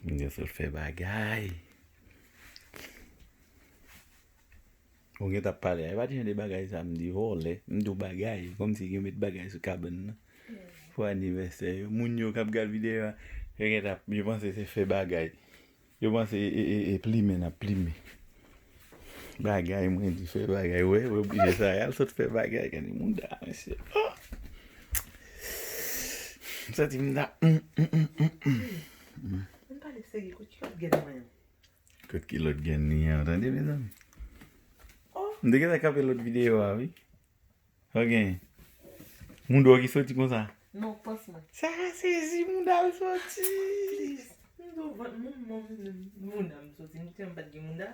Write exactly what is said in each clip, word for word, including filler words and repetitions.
Yo sot fè bagay. Ou gen t ap pale a, e pa ti jan de bagay sa m di, vòlè. M di w bagay, kòmsi gen met bagay sou kabann nan. Pou anivèsè yo. Moun yo k ap gad videyo a, yo gen t ap, yo panse se fè bagay. Yo panse e, e, e, e plimen n ap plimen. Bagay, mwen di fè bagay. Wè, wè, oblije sa, y al sot fè bagay. Gade mouda, mesye. Oh! M santi mouda. Mm, mm, mm, mm, mm. Ann pale serye, kot ki lòt gèn mwen an? Kot ki lòt gèn li an, tande, mezanmi? Oh! M te gentan kanpe lòt videyo a, wi. Ok. Mouda w ki soti konsa? Non, pans mwen. Sa sezi, mouda l soti. Please. M di w vant mwen, mwen, mouda m soti. M te m pa t gen mouda.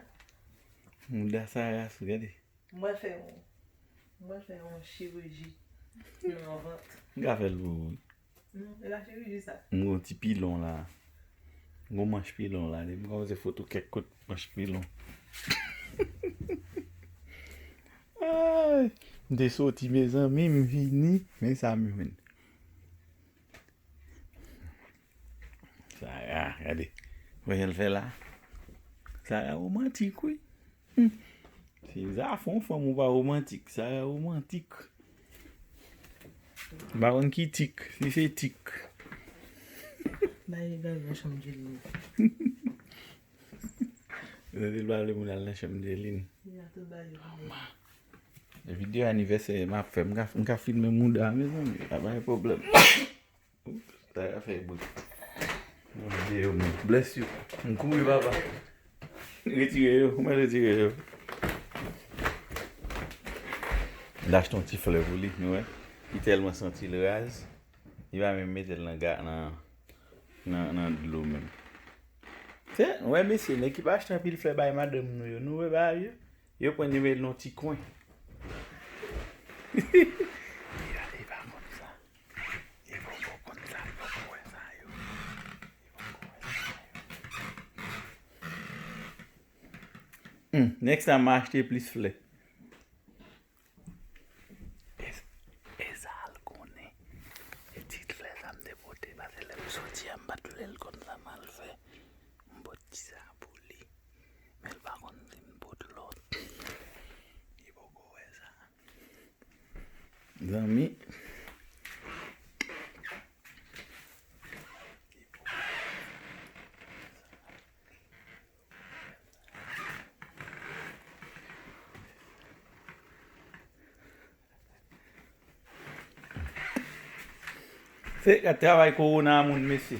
Mouda Sarah sou, gade. Mwen fè yon, mwen fè yon chiriji nan vant. M ka fè l pou ou. Non, e pa chiriji sa. M gon ti pilon la. M gon manch pilon la. Depi m kòmanse foto kèk kout manch pilon. Ay, m te soti, mezanmi, m vini. Men sa m jwenn. Sara, gade. Wè jan l fè la. Sara womantik, wi. Hmm. Si zafè yon fanm ou pa womantik, Sara womantik. M pa konn ki tik, si se tik. Bay gaz nan chanm Jelin. Zòt li pa vle moun al nan chanm Jelin. Li a tou bay yo. Videyo anivèsè m ap fè, m ka, m ka filme mouda, mezanmi, pa bay pwoblèm. Sa ka fè bri. Mon Dieu, mwen. Bless you. M kouri, papa. Retire yo, mwen retire yo. M achte yon ti flè pou li, nou wè. Li tèlman santi l raz, li pa menm mete l nan ga-, nan, nan, nan dlo menm. Se, nou wè mesye, nèg ki pa achte anpil flè bay madanm nou yo, nou wè bagay yo. Yo pran li met l nan ti kwen. Li pa konn sa. Li poko konn sa, li poko wè sa yo. Li poko wè sa yo. Hmm, next time, m a achte plis flè. E, e sa l konnen. E ti flè sa m te pote, paske lè m soti a, m pa t vle l konn sa m al fè. M pot ti sa pou li. Men l pa konn si m pot lòt. Li poko wè sa. Zanmi. Se gad travay kowona a moun, mesye.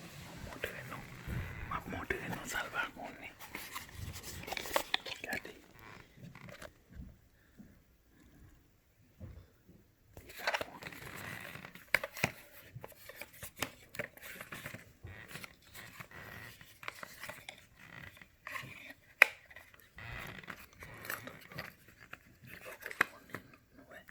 M ap montre nou. M ap montre nou sa l pa konnen. Gade. Li pa konnen. Li poko konnen. Nou wè.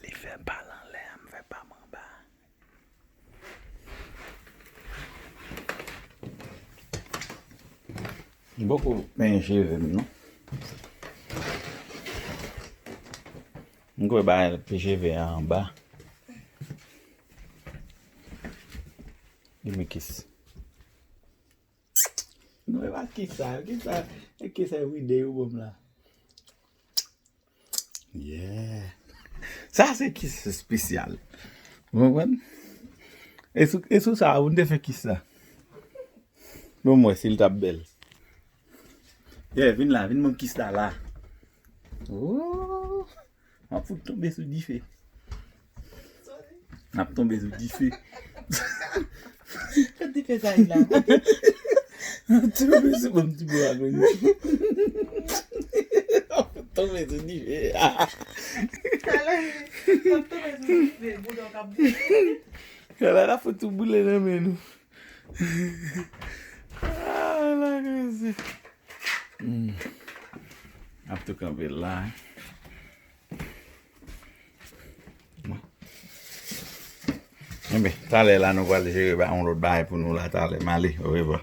Li fè pa l anlè a, m fè pa m anba. M poko penyen cheve m, non. M kwè ba penyen cheve a anba. Give me kiss. Non, e pa kiss sa, kiss sa, e kiss sa everyday ou ban m la. Yeah. Sa se kiss espesyal. Ou konprann? E sou, e sou sa, ou te fè kiss la. Bon, mwen, si l t ap bèl. Yeah, vin la, vin ban m kiss la la. Oh, m ap fout tonbe sou dife. N ap tonbe sou dife. Kot dife sa ye la? Tonbe sou banm ti bwa agonis. Tonbe sou dife. Talè, tonbe sou dife, bouda w k ap boule. Talè la fout tou boule nan men nou. Ah, la kase. Hmm. Ap tou kanpe la. Enben, talè la nou pral jere ba yon lòt bagay pou nou la talè. M ale, orevwa.